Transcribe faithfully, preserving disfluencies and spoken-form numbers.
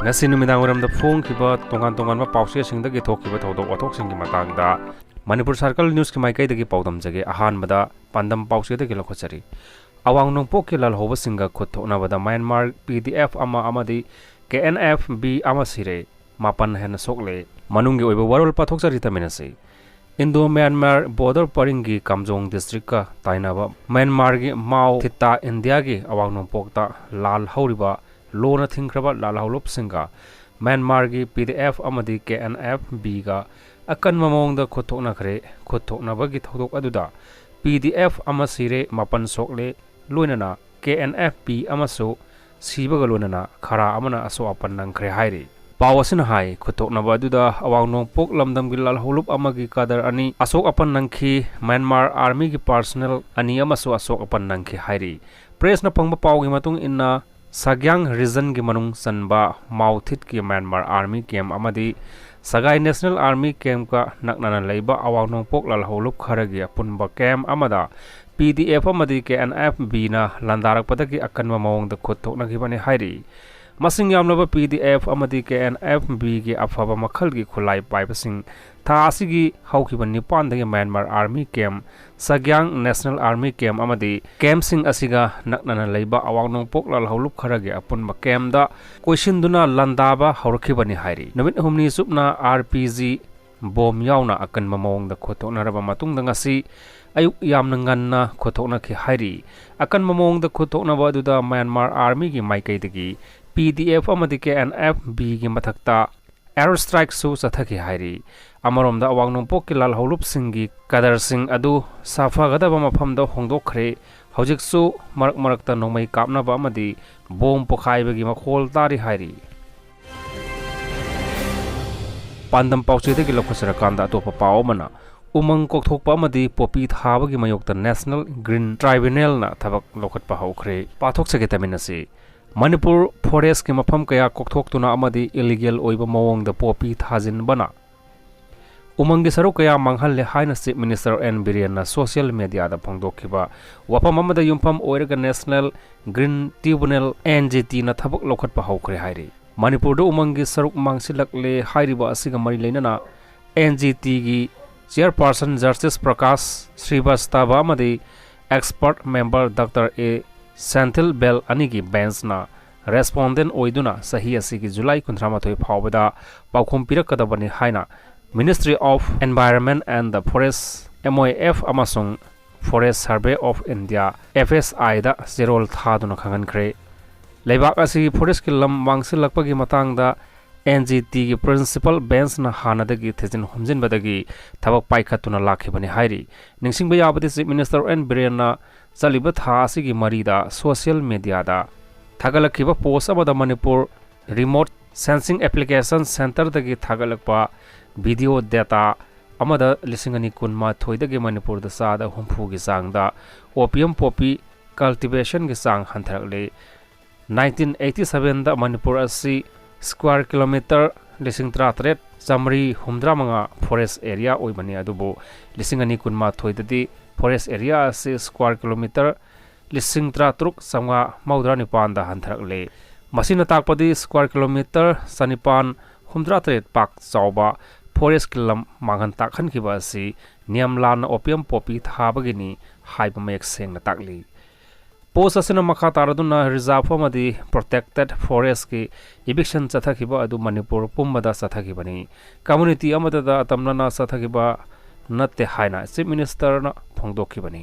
ꯉꯁꯤ ꯅꯨꯃꯤꯗꯥꯡ ꯋꯥꯏꯔꯝꯗ ꯐꯣꯡꯈꯤꯕ ꯇꯣꯉꯥꯟ ꯇꯣꯉꯥꯟꯕ ꯄꯥꯎꯆꯦꯁꯤꯡꯗꯒꯤ ꯊꯣꯛꯈꯤꯕ ꯊꯧꯗꯣꯛ ꯋꯥꯊꯣꯛꯁꯤꯡꯒꯤ ꯃꯇꯥꯡꯗ ꯃꯅꯤꯄꯨꯔ ꯁꯔꯀꯜ ꯅ꯭ꯌꯨꯁꯀꯤ ꯃꯥꯏꯀꯩꯗꯒꯤ ꯄꯥꯎꯗꯝꯖꯒꯦ꯫ ꯑꯍꯥꯟꯕꯗ ꯄꯥꯟꯗꯝ ꯄꯥꯎꯆꯦꯗꯒꯤ ꯂꯧꯈꯠꯆꯔꯤ꯫ ꯑꯋꯥꯡ ꯅꯣꯡꯄꯣꯛꯀꯤ ꯂꯥꯜꯍꯧꯕꯁꯤꯡꯒ ꯈꯨꯠ ꯊꯣꯛꯅꯕꯗ ꯃ꯭ꯌꯥꯟꯃꯥꯔ P D F ꯑꯃ ꯑꯃꯗꯤ K N F B ꯑꯃ ꯁꯤꯔꯦ, ꯃꯥꯄꯟ ꯍꯦꯟꯅ ꯁꯣꯛꯂꯦ꯫ ꯃꯅꯨꯡꯒꯤ ꯑꯣꯏꯕ ꯋꯥꯔꯣꯜ ꯄꯥꯊꯣꯛꯆꯔꯤ, ꯇꯥꯃꯤꯟꯅꯁꯤ꯫ ꯏꯟꯗꯣ ꯃ꯭ꯌꯥꯟꯃꯥꯔ ꯕꯣꯔꯗꯔ ꯄꯔꯤꯡꯒꯤ ꯀꯥꯝꯖꯣꯡ ꯗꯤꯁꯇ꯭ꯔꯤꯛꯀ ꯇꯥꯏꯅꯕ ꯃ꯭ꯌꯥꯟꯃꯥꯔꯒꯤ ꯃꯥꯎ ꯊꯤꯠꯇ ꯏꯟꯗꯤꯌꯥꯒꯤ ꯑꯋꯥꯡ ꯅꯣꯡꯄꯣꯛꯇ ꯂꯥꯜ ꯍꯧꯔꯤꯕ ꯂꯣꯅ ꯊꯤꯡꯈ꯭ꯔꯕ ꯂꯥꯜꯍꯧꯂꯨꯞꯁꯤꯡꯒ ꯃ꯭ꯌꯥꯟꯃꯥꯔꯒꯤ P D F ꯑꯃꯗꯤ K N F Bꯒ ꯑꯀꯟꯕ ꯃꯑꯣꯡꯗ ꯈꯨꯠ ꯊꯣꯛꯅꯈ꯭ꯔꯦ꯫ ꯈꯨꯠ ꯊꯣꯛꯅꯕꯒꯤ ꯊꯧꯗꯣꯛ ꯑꯗꯨꯗ P D F ꯑꯃ ꯁꯤꯔꯦ, ꯃꯥꯄꯟ ꯁꯣꯛꯂꯦ, ꯂꯣꯏꯅꯅ K N F B ꯑꯃꯁꯨ ꯁꯤꯕꯒ ꯂꯣꯏꯅꯅ ꯈꯔ ꯑꯃꯅ ꯑꯁꯣꯛ ꯑꯄꯟ ꯅꯪꯈ꯭ꯔꯦ ꯍꯥꯏꯔꯤ꯫ ꯄꯥꯎ ꯑꯁꯤꯅ ꯍꯥꯏ, ꯈꯨꯠꯊꯣꯛꯅꯕ ꯑꯗꯨꯗ ꯑꯋꯥꯡ ꯅꯣꯡꯄꯣꯛ ꯂꯝꯗꯝꯒꯤ ꯂꯥꯜꯍꯧꯂꯨꯞ ꯑꯃꯒꯤ ꯀꯥꯗꯔ ꯑꯅꯤ ꯑꯁꯣꯛ ꯑꯄꯟ ꯅꯪꯈꯤ꯫ ꯃ꯭ꯌꯥꯟꯃꯥꯔ ꯑꯥꯔꯃꯤꯒꯤ ꯄꯥꯔꯁꯣꯅꯦꯜ ꯑꯅꯤ ꯑꯃꯁꯨ ꯑꯁꯣꯛ ꯑꯄꯟ ꯅꯪꯈꯤ ꯍꯥꯏꯔꯤ꯫ ꯄ꯭ꯔꯦꯁꯅ ꯐꯪꯕ ꯄꯥꯎꯒꯤ ꯃꯇꯨꯡ ꯏꯟꯅ, ꯁꯥꯒ꯭ꯌꯥꯡ ꯔꯤꯖꯟꯒꯤ ꯃꯅꯨꯡ ꯆꯟꯕ ꯃꯥꯎꯊꯤꯠꯀꯤ ꯃ꯭ꯌꯥꯟꯃꯥꯔ ꯑꯥꯔꯃꯤ ꯀꯦꯝ ꯑꯃꯗꯤ ꯁꯒꯥꯏ ꯅꯦꯁꯅꯦꯜ ꯑꯥꯔꯃꯤ ꯀꯦꯝꯞꯀ ꯅꯛꯅꯅ ꯂꯩꯕ ꯑꯋꯥꯡ ꯅꯣꯡꯄꯣꯛ ꯂꯥꯜꯍꯧꯂꯨꯞ ꯈꯔꯒꯤ ꯑꯄꯨꯟꯕ ꯀꯦꯝꯞ ꯑꯃꯗ P D F ꯑꯃꯗꯤ K N F Bꯅ ꯂꯥꯟꯗꯥꯔꯛꯄꯗꯒꯤ ꯑꯀꯟꯕ ꯃꯑꯣꯡꯗ ꯈꯨꯠ ꯊꯣꯛꯅꯈꯤꯕꯅꯤ ꯍꯥꯏꯔꯤ꯫ ꯃꯁꯤꯡ ꯌꯥꯝꯂꯕ P D F ꯑꯃꯗꯤ K N F Bꯒꯤ ꯑꯐꯕ ꯃꯈꯜꯒꯤ ꯈꯨꯠꯂꯥꯏ ꯄꯥꯏꯕꯁꯤꯡ ꯊꯥ ꯑꯁꯤꯒꯤ ꯍꯧꯈꯤꯕ ꯅꯤꯄꯥꯟꯗꯒꯤ ꯃ꯭ꯌꯥꯟꯃꯥꯔ ꯑꯥꯔꯃꯤ ꯀꯦꯝꯞ, ꯁꯥꯒ꯭ꯌꯥꯡ ꯅꯦꯁꯅꯦꯜ ꯑꯥꯔꯃꯤ ꯀꯦꯝꯞ ꯑꯃꯗꯤ ꯀꯦꯝꯞꯁꯤꯡ ꯑꯁꯤꯒ ꯅꯛꯅꯅ ꯂꯩꯕ ꯑꯋꯥꯡ ꯅꯣꯡꯄꯣꯛ ꯂꯥꯜꯍꯧꯂꯨꯞ ꯈꯔꯒꯤ ꯑꯄꯨꯟꯕ ꯀꯦꯝꯞꯇ ꯀꯣꯏꯁꯤꯟꯗꯨꯅ ꯂꯥꯟꯗꯥꯕ ꯍꯧꯔꯛꯈꯤꯕꯅꯤ ꯍꯥꯏꯔꯤ꯫ ꯅꯨꯃꯤꯠ ꯍꯨꯝꯅꯤ ꯆꯨꯞꯅ R P G ꯕꯣꯝ ꯌꯥꯎꯅ ꯑꯀꯟꯕ ꯃꯑꯣꯡꯗ ꯈꯨꯠꯊꯣꯛꯅꯔꯕ ꯃꯇꯨꯡꯗ ꯉꯁꯤ ꯑꯌꯨꯛ ꯌꯥꯝꯅ ꯉꯟꯅ ꯈꯨꯠꯊꯣꯛꯅꯈꯤ ꯍꯥꯏꯔꯤ꯫ ꯑꯀꯟꯕ ꯃꯑꯣꯡꯗ ꯈꯨꯠꯊꯣꯛꯅꯕ ꯑꯗꯨꯗ ꯃ꯭ꯌꯥꯟꯃꯥꯔ ꯑꯥꯔꯃꯤꯒꯤ ꯃꯥꯏꯀꯩꯗꯒꯤ P D F ꯑꯃꯗꯤ K N F Bꯒꯤ ꯃꯊꯛꯇ ꯑꯦꯌꯔ ꯁ꯭ꯇ꯭ꯔꯥꯏꯛꯁꯨ ꯆꯠꯊꯈꯤ ꯍꯥꯏꯔꯤ꯫ ꯑꯃꯔꯣꯝꯗ, ꯑꯋꯥꯡ ꯅꯣꯡꯄꯣꯛꯀꯤ ꯂꯥꯜꯍꯧꯂꯨꯞꯁꯤꯡꯒꯤ ꯀꯗꯔꯁꯤꯡ ꯑꯗꯨ ꯁꯥꯐꯒꯗꯕ ꯃꯐꯝꯗ ꯍꯣꯡꯗꯣꯛꯈ꯭ꯔꯦ꯫ ꯍꯧꯖꯤꯛꯁꯨ ꯃꯔꯛ ꯃꯔꯛꯇ ꯅꯣꯡꯃꯩ ꯀꯥꯞꯅꯕ ꯑꯃꯗꯤ ꯕꯣꯝ ꯄꯣꯈꯥꯏꯕꯒꯤ ꯃꯈꯣꯜ ꯇꯥꯔꯤ ꯍꯥꯏꯔꯤ꯫ ꯄꯥꯟꯗꯝ ꯄꯥꯎꯆꯦꯗꯒꯤ ꯂꯧꯈꯠꯆꯔꯀꯥꯟꯗ ꯑꯇꯣꯞꯄ ꯄꯥꯎ ꯑꯃꯅ, ꯎꯃꯪ ꯀꯣꯛꯊꯣꯛꯄ ꯑꯃꯗꯤ ꯄꯣꯄꯤ ꯊꯥꯕꯒꯤ ꯃꯥꯌꯣꯛꯇ National Green Tribunalꯅ ꯊꯕꯛ ꯂꯧꯈꯠꯄ ꯍꯧꯈ꯭ꯔꯦ꯫ ꯄꯥꯊꯣꯛꯆꯒꯦ, ꯇꯥꯃꯤꯟꯅꯁꯤ꯫ ꯃꯅꯤꯄꯨꯔ ꯐꯣꯔꯦꯁ꯭ꯠꯀꯤ ꯃꯐꯝ ꯀꯌꯥ ꯀꯣꯛꯊꯣꯛꯇꯨꯅ ꯑꯃꯗꯤ ꯏꯂꯤꯒꯦꯜ ꯑꯣꯏꯕ ꯃꯑꯣꯡꯗ ꯄꯣꯄꯤ ꯊꯥꯖꯤꯟꯕꯅ ꯎꯃꯪꯒꯤ ꯁꯔꯨꯛ ꯀꯌꯥ ꯃꯥꯡꯍꯜꯂꯦ ꯍꯥꯏꯅ Chief Minister N ꯕꯤꯔꯦꯟꯅ social mediaꯗ ꯐꯣꯡꯗꯣꯛꯈꯤꯕ ꯋꯥꯐꯝ ꯑꯃꯗ ꯌꯨꯝꯐꯝ ꯑꯣꯏꯔꯒ National Green Tribunal, N G Tꯅ ꯊꯕꯛ ꯂꯧꯈꯠꯄ ꯍꯧꯈ꯭ꯔꯦ ꯍꯥꯏꯔꯤ꯫ ꯃꯅꯤꯄꯨꯔꯗ ꯎꯃꯪꯒꯤ ꯁꯔꯨꯛ ꯃꯥꯡꯁꯤꯜꯂꯛꯂꯦ ꯍꯥꯏꯔꯤꯕ ꯑꯁꯤꯒ ꯃꯔꯤ ꯂꯩꯅꯅ ꯑꯦꯟ ꯖꯤ ꯇꯤꯒꯤ ꯆꯤꯌꯔꯄꯥꯔꯁꯟ ꯖꯁꯇꯤꯁ ꯄ꯭ꯔꯀꯥꯁ ꯁ꯭ꯔꯤꯕꯥꯁꯇꯕ ꯑꯃꯗꯤ ꯑꯦꯛꯁꯄꯔꯠ ꯃꯦꯝꯕꯔ ꯗꯥꯛꯇꯔ ꯑꯦ ꯁꯦꯟꯊꯤꯜ ꯕꯦꯜ ꯑꯅꯤꯒꯤ ꯕꯦꯟꯁꯅ ꯔꯦꯁꯄꯣꯟꯗꯦꯟ ꯑꯣꯏꯗꯨꯅ ꯆꯍꯤ ꯑꯁꯤꯒꯤ ꯖꯨꯂꯥꯏ ꯀꯨꯟꯊ꯭ꯔꯥ ꯃꯥꯊꯣꯏ ꯐꯥꯎꯕꯗ ꯄꯥꯎꯈꯨꯝ ꯄꯤꯔꯛꯀꯗꯕꯅꯤ ꯍꯥꯏꯅ Ministry of Environment and the Forest, M O F, ꯑꯃꯁꯨꯡ Forest Survey of India, F S I, ꯗ ꯆꯦꯔꯣꯜ ꯊꯥꯗꯨꯅ ꯈꯪꯍꯟꯈ꯭ꯔꯦ꯫ ꯂꯩꯕꯥꯛ ꯑꯁꯤꯒꯤ ꯐꯣꯔꯦꯁ꯭ꯠꯀꯤ ꯂꯝ ꯃꯥꯡꯁꯤꯜꯂꯛꯄꯒꯤ ꯃꯇꯥꯡꯗ ꯑꯦꯟ ꯖꯤ ꯇꯤꯒꯤ ꯄ꯭ꯔꯤꯟꯁꯤꯄꯥꯜ ꯕꯦꯟꯁꯅ ꯍꯥꯟꯅꯗꯒꯤ ꯊꯤꯖꯤꯟ ꯍꯨꯝꯖꯤꯟꯕꯗꯒꯤ ꯊꯕꯛ ꯄꯥꯏꯈꯠꯇꯨꯅ ꯂꯥꯛꯈꯤꯕꯅꯤ ꯍꯥꯏꯔꯤ꯫ ꯅꯤꯡꯁꯤꯡꯕ ꯌꯥꯕꯗꯤ, ꯆꯤꯐ ꯃꯤꯅꯤꯁꯇꯔ ꯑꯦꯟ ꯕꯤꯔꯦꯟꯅ ꯆꯠꯂꯤꯕ ꯊꯥ ꯑꯁꯤꯒꯤ ꯃꯔꯤꯗ ꯁꯣꯁꯤꯌꯦꯜ ꯃꯤꯗꯤꯌꯥꯗ ꯊꯥꯒꯠꯂꯛꯈꯤꯕ ꯄꯣꯁ꯭ꯠ ꯑꯃꯗ ꯃꯅꯤꯄꯨꯔ ꯔꯤꯃꯣꯠ ꯁꯦꯟꯁꯤꯡ ꯑꯦꯄ꯭ꯂꯤꯀꯦꯁꯟ ꯁꯦꯟꯇꯔꯗꯒꯤ ꯊꯥꯒꯠꯂꯛꯄ ꯚꯤꯗꯤꯑꯣ ꯗꯦꯇꯥ ꯑꯃꯗ ꯂꯤꯁꯤꯡ ꯑꯅꯤ ꯀꯨꯟꯃꯥꯊꯣꯏꯗꯒꯤ ꯃꯅꯤꯄꯨꯔꯗ ꯆꯥꯗ ꯍꯨꯝꯐꯨꯒꯤ ꯆꯥꯡꯗ ꯑꯣꯄꯤꯌꯝ ꯄꯣꯄꯤ ꯀꯜꯇꯤꯚꯦꯁꯟꯒꯤ ꯆꯥꯡ ꯍꯟꯊꯔꯛꯂꯤ꯫ ꯅꯥꯏꯟꯇꯤꯟ ꯑꯩꯠꯇꯤ ꯁꯚꯦꯟꯗ ꯃꯅꯤꯄꯨꯔ ꯑꯁꯤ ꯁ꯭ꯀ꯭ꯋꯥꯔ ꯀꯤꯂꯣꯃꯤꯇꯔ ꯂꯤꯁꯤꯡ ꯇꯔꯥꯇꯔꯦꯠ ꯆꯥꯃꯔꯤ ꯍꯨꯝꯗ꯭ꯔꯥꯃꯉꯥ ꯐꯣꯔꯦꯁ꯭ꯠ ꯑꯦꯔꯤꯌꯥ ꯑꯣꯏꯕꯅꯤ, ꯑꯗꯨꯕꯨ ꯂꯤꯁꯤꯡ ꯑꯅꯤ ꯀꯨꯟꯃꯥꯊꯣꯏꯗꯗꯤ ꯐꯣꯔꯦꯁ꯭ꯠ ꯑꯦꯔꯤꯌꯥ ꯑꯁꯤ ꯁ꯭ꯀ꯭ꯋꯥꯔ ꯀꯤꯂꯣꯃꯤꯇꯔ ꯂꯤꯁꯤꯡ ꯇꯔꯥꯇꯔꯨꯛ ꯆꯥꯝꯃꯉꯥ ꯃꯧꯗ꯭ꯔꯥ ꯅꯤꯄꯥꯟꯗ ꯍꯟꯊꯔꯛꯂꯦ꯫ ꯃꯁꯤꯅ ꯇꯥꯛꯄꯗꯤ ꯁ꯭ꯀ꯭ꯋꯥꯔ ꯀꯤꯂꯣꯃꯤꯇꯔ ꯆꯅꯤꯄꯥꯟ ꯍꯨꯝꯗ꯭ꯔꯥꯇꯔꯦꯠ ꯄꯥꯛ ꯆꯥꯎꯕ ꯐꯣꯔꯦꯁ꯭ꯠꯀꯤ ꯂꯝ ꯃꯥꯡꯍꯟ ꯇꯥꯛꯍꯟꯈꯤꯕ ꯑꯁꯤ ꯅꯤꯌꯝ ꯂꯥꯟꯅ ꯑꯣꯄꯤꯌꯝ ꯄꯣꯄꯤ ꯊꯥꯕꯒꯤꯅꯤ ꯍꯥꯏꯕ ꯃꯌꯦꯛ ꯁꯦꯡꯅ ꯇꯥꯛꯂꯤ꯫ ꯄꯣꯁ꯭ꯠ ꯑꯁꯤꯅ ꯃꯈꯥ ꯇꯥꯔꯗꯨꯅ ꯔꯤꯖꯥꯔꯚ ꯑꯃꯗꯤ ꯄ꯭ꯔꯣꯇꯦꯛꯇꯦꯗ ꯐꯣꯔꯦꯁ꯭ꯠꯀꯤ ꯏꯚꯤꯛꯁꯟ ꯆꯠꯊꯈꯤꯕ ꯑꯗꯨ ꯃꯅꯤꯄꯨꯔ ꯄꯨꯝꯕꯗ ꯆꯠꯊꯈꯤꯕꯅꯤ꯫ ꯀꯝꯃ꯭ꯌꯨꯅꯤꯇꯤ ꯑꯃꯠꯇꯗ ꯑꯇꯝꯅꯅ ꯆꯠꯊꯈꯤꯕ ꯅꯠꯇꯦ ꯍꯥꯏꯅ ꯆꯤꯐ ꯃꯤꯅꯤꯁꯇꯔꯅ ꯐꯣꯡꯗꯣꯛꯈꯤꯕꯅꯤ꯫